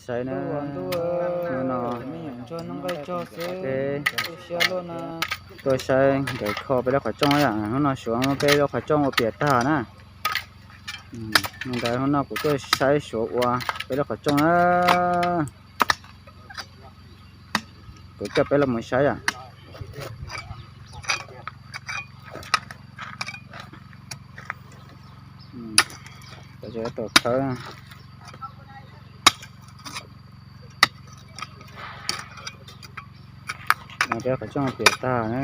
Saib na, hnub no peb tuaj saib nkawd kho peb lub qhov rooj yom. Hnub no Suav muab peb lub qhov rooj ua piam tag na. Ntawd hnub no kuv tuaj saib Suav ua peb lub qhov rooj na. Kuv coj peb los mus saib yom. Tom khawb no peb qhov rooj piam tag na.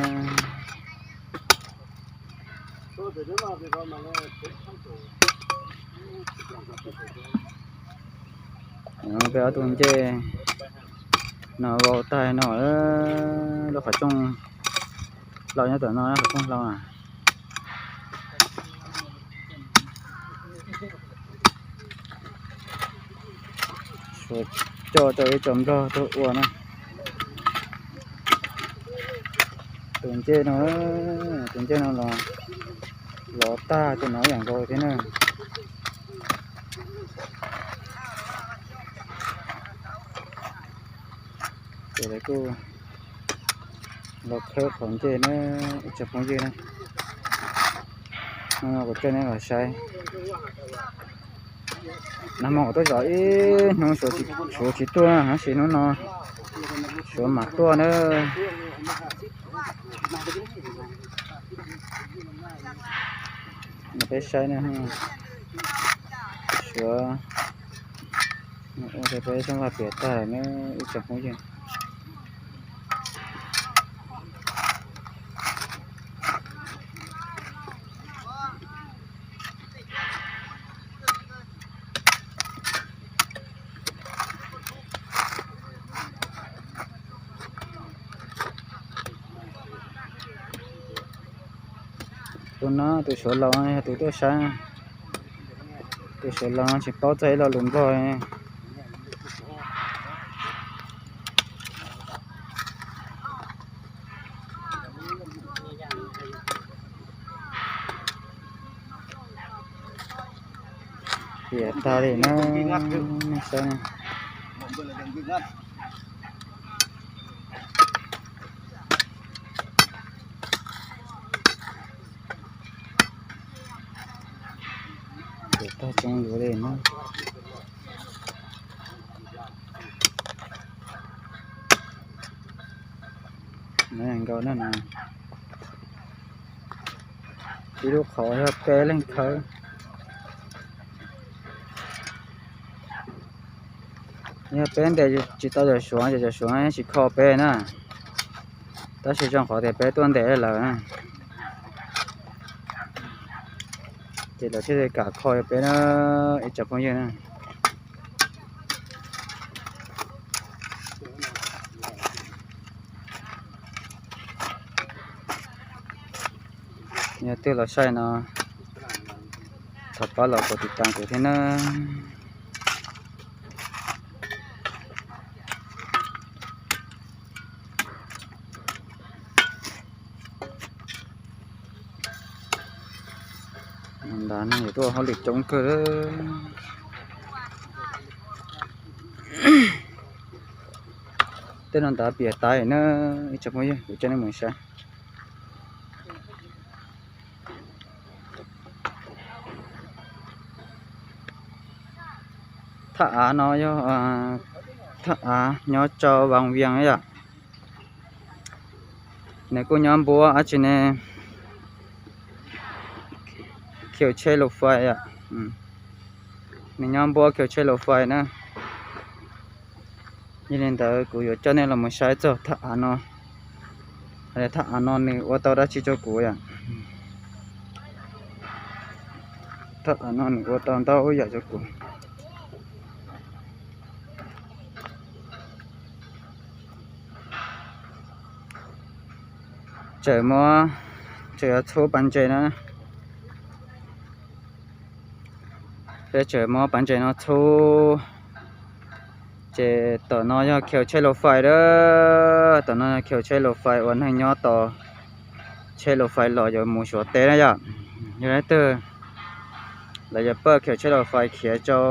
Peb ob tug ncej no vau tag no, lub qhov rooj hlau nyob tom no, qhov rooj hlau na. Suav coj tau ib co nplog tuaj ua na. Tus ncej no, tus ncej no los, los tag tus no yam nkaus thiab na. Ces lawv kuj los khawb qhov ncej na, ib tsoom phooj ywg na. Hnub no kuv coj nej los saib. Nag hmo kuv tuaj zov ib hnub Suav tsis tuaj, tab sis hnub no Suav mam tuaj na. Peb saib na, Suav ua rau peb rooj vag piam tag na, ib tsoom phooj ywg. Tus no tus Suav laus yog tus tuaj saib, tus Suav laus tsis paub txog ib lo lus Nplog. Piam tag li na, nej saib. Piam tag coob yuav li na. Nkaus na, ib lub qhov yog peb leeg khawb. Yog peb ntes tsis tau cov Suav ces cov Suav tsis kho peb na. Tab sis zoo qhov tias peb tuaj ntes lawm na, ces lawv thiaj li kam kho peb na, ib tsoom phooj ywg na. Yog twg los saib no, thov pab los kov tiv tas kuv thiab na. Ntawd no yuav tuaj hauj lwm coob kawg. Tej no ntawd piam tas na, ib tsoom phooj ywg, kuv coj nej mus saib. Thaj av no yog thaj av nyob rau Vaj Viaj yom. Nws kuj nyob npuab dab tsi ne, khiu tsheb laus fais yom. Nws nyob npuab khiu tsheb laus fais na. Yog li ntawd kuv yuav coj nej los mus saib txog thaj av no, hais tias thaj av no nws ua tau dab tsi rau kuv yom. Thaj av no nws ua tau ntau yam rau kuv. Tseem muab, tseem yuav txhub pas ntses no. Peb tseem muab pas ntses no txhub. Ces tom no yog khiu tsheb laus fais a, tom no yog khiu tsheb laus fais uas neeg nyob tos tsheb laus fais los yuav mus Suav teb na yom. Yog leej twg los yuav pab khiu tsheb laus fais khiav rau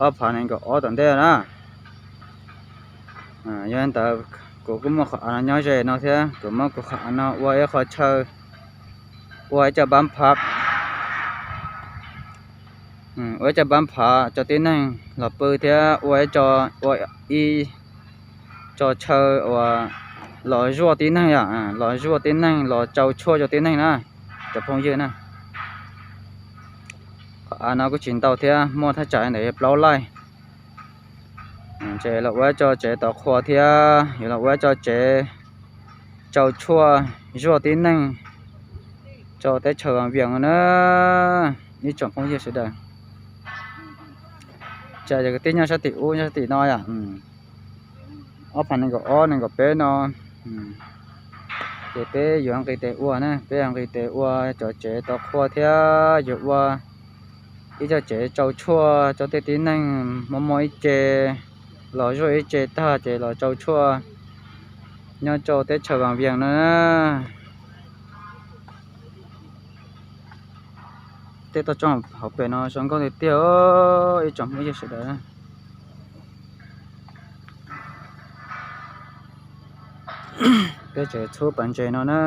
ob phav nees nkaum ob tom ntej na. Yog li ntawd, kuv kuj muaj qhov av no nyob ze no thiab, kuv muab kuv qhov av no ua ib qho chaw, ua ib co pab phav, ua ib co pab phav rau tib neeg los pw thiab ua ib co, ua ib co chaw uas los zuaj tib neeg, yog los zuaj tib neeg, los tsau tshuaj rau tib neeg na, cov phooj ywg na. Qhov av no kuj tsis ntau thiab, muaj thaj tsam ntawm plaub laij. Ces los ua ib co tsev tov qhua thiab yuav los ua ib co tsev tsau tshuaj zuaj tib neeg rau teb chaws Vaj Vias no na, ib tsoom phooj ywg sawv daws. Tsam yog kwv tij nyob sab tim ub, nyob sab tim no yom, ob phav nees nkaum ob nees nkaum peb no, ces peb yuav nqis tes ua na, peb yuav nqis tes ua cov tsev tov qhua thiab yuav ua ib co tsev tsau tshuaj rau tej tib neeg muaj muaj ib ce, los zuaj ib ce tag ces los tsau tshuaj nyob rau teb chaws Vaj Vias no na. Tej toj roob hauv pes no zoo nkauj tiag tiag, ib tsoom phooj ywg sawv daws. Peb tseem txhub pas ntses no na,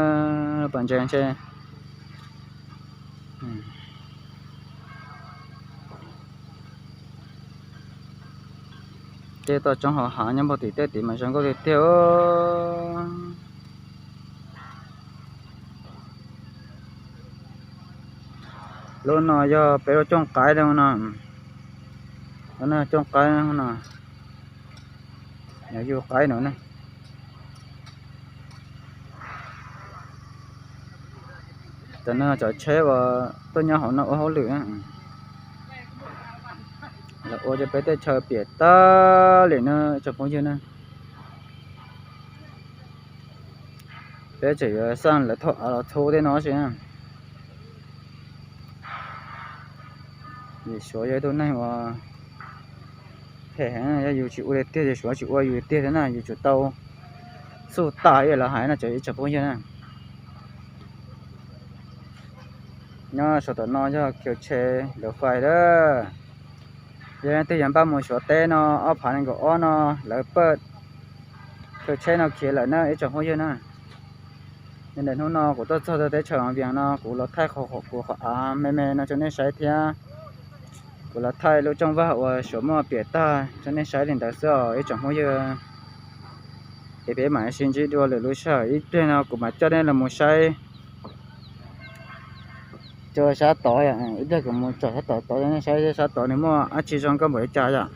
pas ntses ntshe tej toj roob hauv hav nyob npog tim tej tim mas zoo nkauj tiag tiag. Lub no yog peb lub cooj qaib no, lub no cooj qaib no, yog yug qaib no ne. Tam no cov tsheb uas tuaj nyob hauv no ua hauj lwm, los ua rau peb tej chaw piam tag li na tsoom phooj ywg na. Peb tseem yuav xaj lawv thauj av los txhub tej no tab sis na. Yus Suav yog ib tug neeg uas phem heev, yog yus tsis ua li tiag ces Suav tsis ua yus li tiag thiab na, yus tsum tau xub tas ib yam li lawv hais no cov ib tsoom phooj ywg na. Nyob saum tom no yog khiv tsheb lawv fais lawm. Yog leej twg yuav npaj mus Suav teb no, ob phav nees nkaum ob no lawv paj khiv tsheb no khiav lawm na ib tsoom phooj ywg na. Yog ntawm hnub no kuv tuaj txog rau teb chaws Vaj Vias no kuv los thaij qhov, kuv qhov av me me no rau nej saib thiab. Kuv los thaij lub rooj vag uas Suav muaj piam tag rau nej saib li ntawd xwb os ib tsoom phooj ywg. Es peb mam sib ntsib dua lwm lub sij hawm, ib pliag no kuv mam coj nej los mus saib rau sab tod, ib pliag kuv mus tsom sab tod tod rau nej saib sab tod nws muaj dab tsi zoo nkauj npaum li cas yom.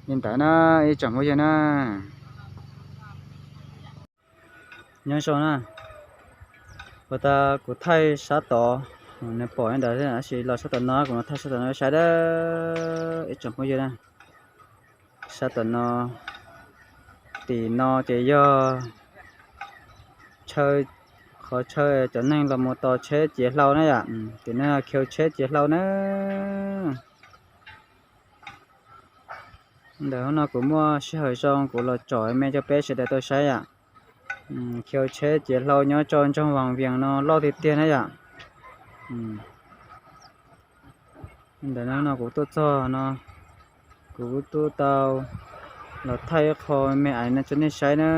Li ntawd na ib tsoom phooj ywg na. Nyob zoo na, puas tas kuv thaij sab tod, nws pom li ntawd tab sis los sab tom no kuv mam thaij sab tom no saib na ib tsoom phooj ywg na. Sab tom no, tim no ces yog chaw, qhov chaw cov neeg los mus tos tsheb ciav hlau na yom, tim no khiv tsheb ciav hlau na. Ntawm no kuv muaj sij hawm zoo kuv los tsom me rau peb sawv daws tau saib yom. Khiv tsheb ciav hlau nyob rau nroog Vaj Vias no loj tiag tiag na yom. Ntawm no kuv tuaj txog no, kuv kuj tuaj tau los thaij ib qho me me no rau nej saib na.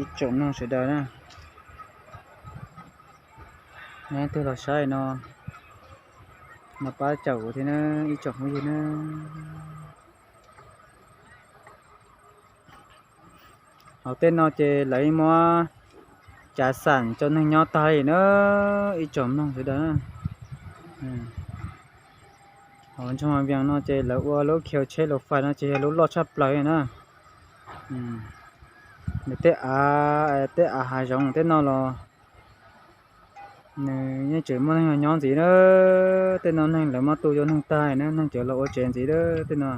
Ib tsoom mloog sawv daws na, nej twg los saib no, no pab caum kuv thiab na ib tsoom phooj ywg na. Hauv tej no ces lawv muab cav xam rau neeg nyob tag li na ib tsoom mloog sawv daws na. Hauv nroog Vaj Vias no ces lawv ua lub khiv tsheb lus fais no ces yog lub loj tshaj plaws li na. Nws tej av, tej av hav zoov tej no los nws yeej tseem muaj neeg nyob ntxiv na. Tej no neeg lawv muab tu rau neeg tag na, neeg cov los ua tsev ntxiv na tej no.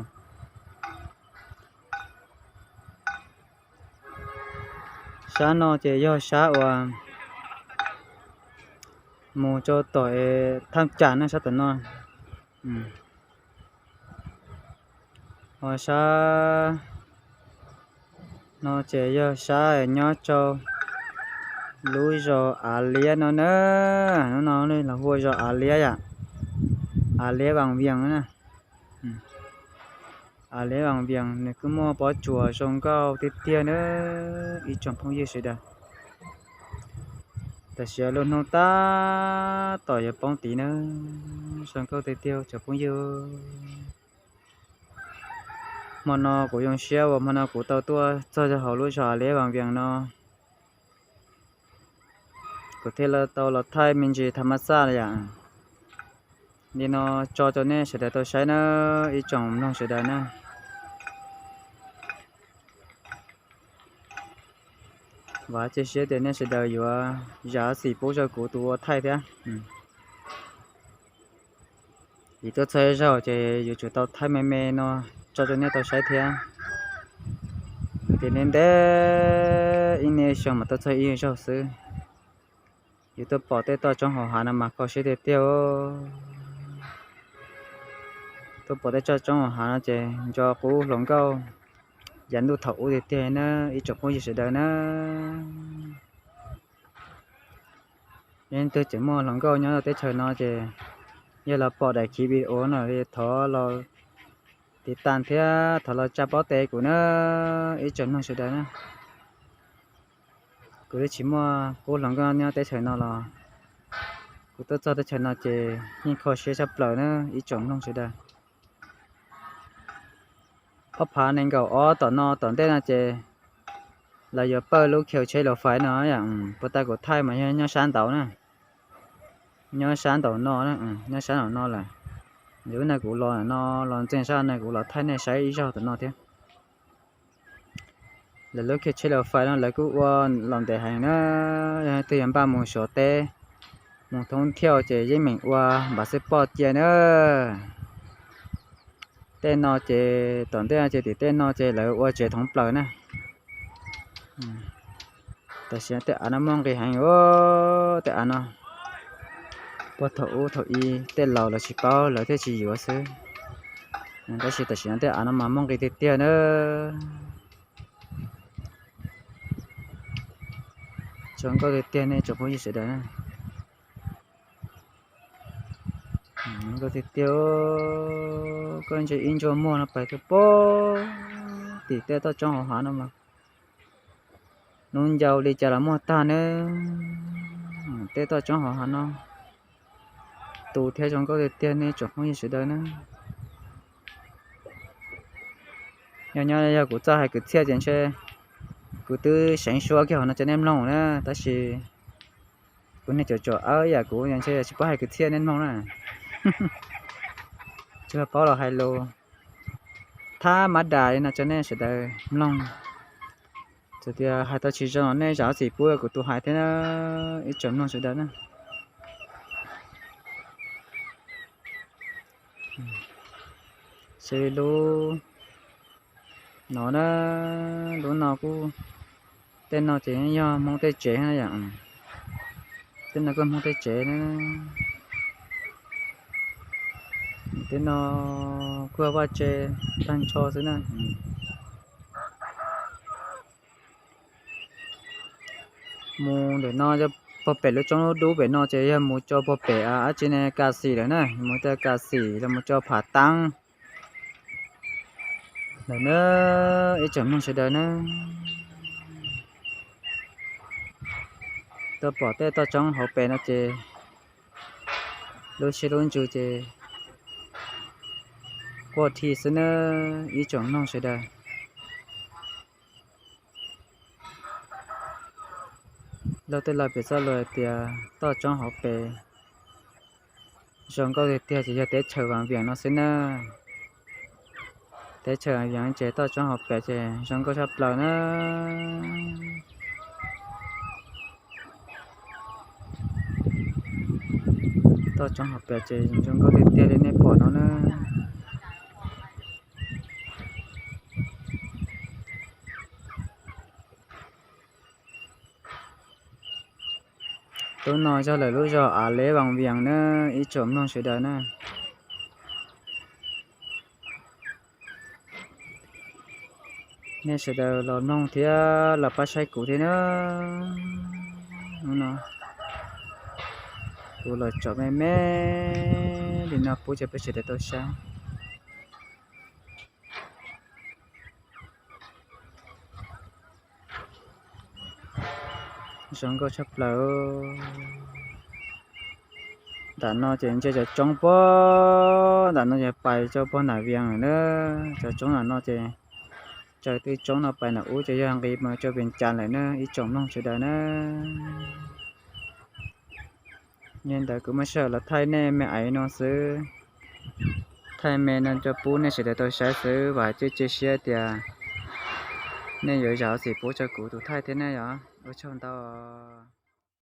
Sab no ces yog sab uas mus rau tom Thaj Cas na sab tom no. Ho sab no ces yog sab nyob rau lub zos Av Liab no na. Lub no los hu ua zos Av Liab yom, Av Liab Vaj Vias na. Av Lev Vam Vias nws kuj muaj pob tsuas zoo nkauj tiag tiag na ib tsoom phooj ywg sawv daws. Tam sim no lub hnub tab tom yuav poob tid na, zoo nkauj tiag tiag tsoom phooj ywg. Hmo no kuv zoo siab uas hmo no kuv tau tuaj txog hauv lub zos Av Lev Vam Vias no. Kuv thiaj li tau los thaij me ntsis tham mab xaj yom. Li no tso rau nej sawv daws tau saib na, ib tsoom mloog sawv daws na. Vam cia siab tias nej sawv daws yuav zam txim pub rau kuv tus ua thaij thiab. Vim tuaj txog ib zaug ces yuav tsum tau thaij me me no tso rau nej tau saib thiab. Tias ntev ntev ib niaj xyoo mas tuaj txog ib zaug xwb. Yus tuaj pom tej toj roob hauv hav no mas kho siab tiag tiag. Tuaj pom tej toj roob hauv hav no ces nco qub hluas nkauj yav ntuj thaum ub tiag tiag na ib tsoom phooj ywg sawv daws na. Yog leej twg tseem muaj hluas nkauj nyob rau teb chaws no ces yog los pom daim khiv video no thov los tiv tas thiab thov los tsa pob tes kuv na ib tsoom mloog sawv daws na. Kuv twb tsis muaj qub hluas nkauj nyob teb chaws no los kuv tuaj txog teb chaws no ces yeej kho siab tshaj plaws na ib tsoom mloog sawv daws. Ob phav nees nkaum ob tom no tom ntej no ces lawv yuav pawj lub khiv tsheb los fais no, puas tas kuv thaij mas yog nyob sab nraud na, nyob sab nraum no, nyob sab nraum no lawm. Yog lub no kuv los no los ntxeeg sab no kuv los thaij nej saib ib zaug tom no thiab. Lawv lub khiv tsheb los fais no lawv kuj ua los ntev heev na, yog leej twg yuav npaj mus Suav teb mus thoob thiauj ces yeej meem ua npav xwb poj cia na. Tej no ces tom ntej no ces tim tej no ces lawv ua tsev thoov plaws na. Tam sim no tej av no muaj nqis heev, tej av no puag thaum ub thaum i tej laus lawv tsis paub lawv thiaj tsis yuav xwb. Tab sis tam sim no tej av no mas muaj nqis tiag tiag na. Zoo nkauj tiag tiag nej tsoom phooj ywg sawv daws na. Zoo nkauj tiag tiag, koj ntsia ib ntsuas muag no pais rau puag tim tej toj roob hauv hav no mas hnub ncau li cas los muaj tag na. Tej toj roob hauv hav no tu thiab zoo nkauj tiag tiag nej tsoom phooj ywg sawv daws na. Nyob nyob yog kuv txawj hais kwv txhiaj ces ntshe kuv twb seev suab kiag hauv no rau nej mloog na, tab sis kuv niag caum caum awb ib yam kuv ntshe tsis paub hais kwv txhiaj nej mloog na. Tsuas paub los hais lus thab mab das li no rau nej sawv daws mloog. Txawm tias hais tau tsis zoo los nej zam txim pub kuv tus hais thiab ib tsoom mloog sawv daws na. Xws li lub no na, lub no kuj, tej no ces yog Hmoob tej tsev na yom. Tej no kuj Hmoob tej tsev na. Tej no kuj vaj tse tag nrho xwb na. Mus ntawm no puag pem lub roob dub dub pem no ces yog mus rau puag pem dab tsi ne, Kas Xim lawm na, mus rau Kas Xim los mus rau Phav Taab lawm na, ib tsoom mloog sawv daws na. Tuaj pom tej toj roob hauv pes no ces lub siab lub ntsws ces quaj dhi xwb na, ib tsoom mloog sawv daws. Luag tej laus piav txoj lus hais tias toj roob hauv pes zoo nkauj tiag tiag ces yog teb chaws Vam Vias no xwb na. Teb chaws Vam Vias ces toj roob hauv pes ces zoo nkauj tshaj plaws na. Toj roob hauv pes ces zoo nkauj tiag tiag li nej pom no na. Tus no yog lawv lub zos Av Lev Vam Vias na, ib tsoom mloog sawv daws na. Nej sawv daws los mloog thiab los pab saib kuv thiab na. Hnub no kuv los tsom me me li no pub rau peb sawv daws tau saib. Zoo nkauj tshaj plaws. Nram no ces ntsia cov roob puag nram no ces pais rau puag nram Vias lawm na. Cov roob nram no ces, tsaws tej roob no pais nram ub ces yog nqis mus rau Vias Cas lawm na ib tsoom mloog sawv daws na. Yog li ntawd kuv muaj sij hawm los thaij nej me aiv no xwb, thaij me no rau pub nej sawv daws tau saib xwb, vam thiab cia siab tias nej yuav zam txim pub rau kuv tus thaij thiab ne yom. Ua tsaug ntau.